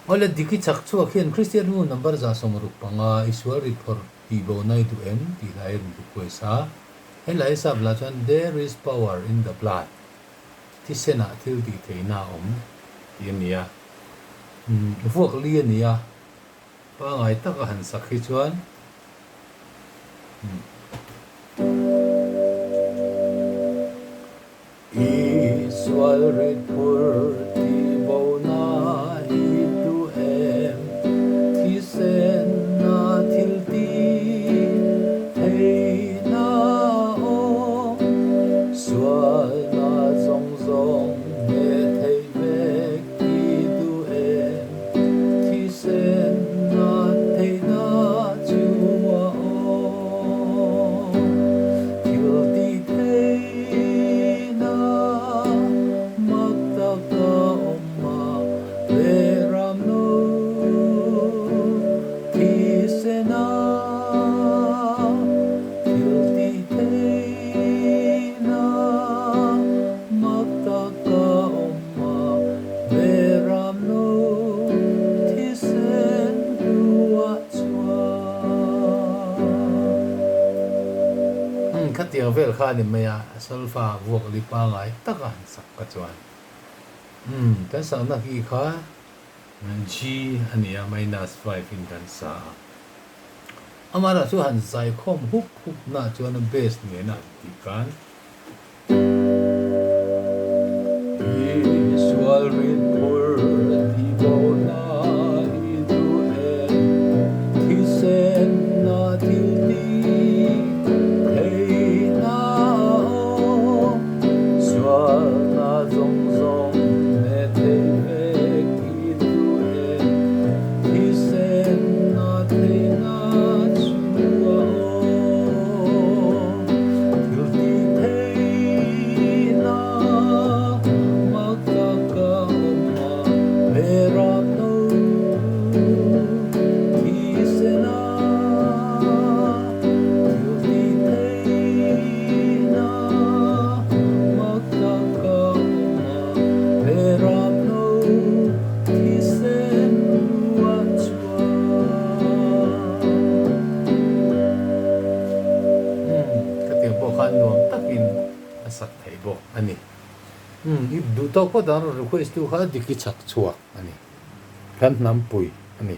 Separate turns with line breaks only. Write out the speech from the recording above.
Awle Diki chak chhuak hian Kristian nu number 165 i sual rit phawrh tih bo na i duh em tih lai a rawn request a. He lai a sap lah chuan There is power in the blood, thisenah thil tih theihna a awm tih a ni a. Vuak li a ni a, pangai taka han sak hi chuan. I sual rit phur tih bona i duh em? Thisenna thil tih theihna awm, Sualna zawng zawng hneh theih vek i duh em? Thisenna theihna chu a awm, Thil tih theih. Ina mak tak a awm a, Beram no thisen a thil tih theihna mak tak a awm a, Beram no thisen hluah chuan. Umm khatiang vel kha a ni mai a, solfa vuak li pangai taka han sak ka chuan. Umm kan sakna hi kha G a ni a, minus 5 in kan sa a. Amaherawh chu han zaikhawm hup hup na chuan a bass nena han tih khan. I sual rit phur tih bona i duh em? Thisen na thil tih theihna a awm. Sualna zawng zawng hne thei vek i duh em? Thisen na theihna chu a awm. Thil tih theihna mak tak a awm a, Beram no thisen a. Thil tih theihna mak tak a awm a, Beram no thisen luah chuan. Umm, khatiang pawh khan nuam takin a sak theih bawk a ni. Umm, i duh tawk phawt ang rawn request tu kha dik i chak chhuak a ni. Kan hnampui a ni.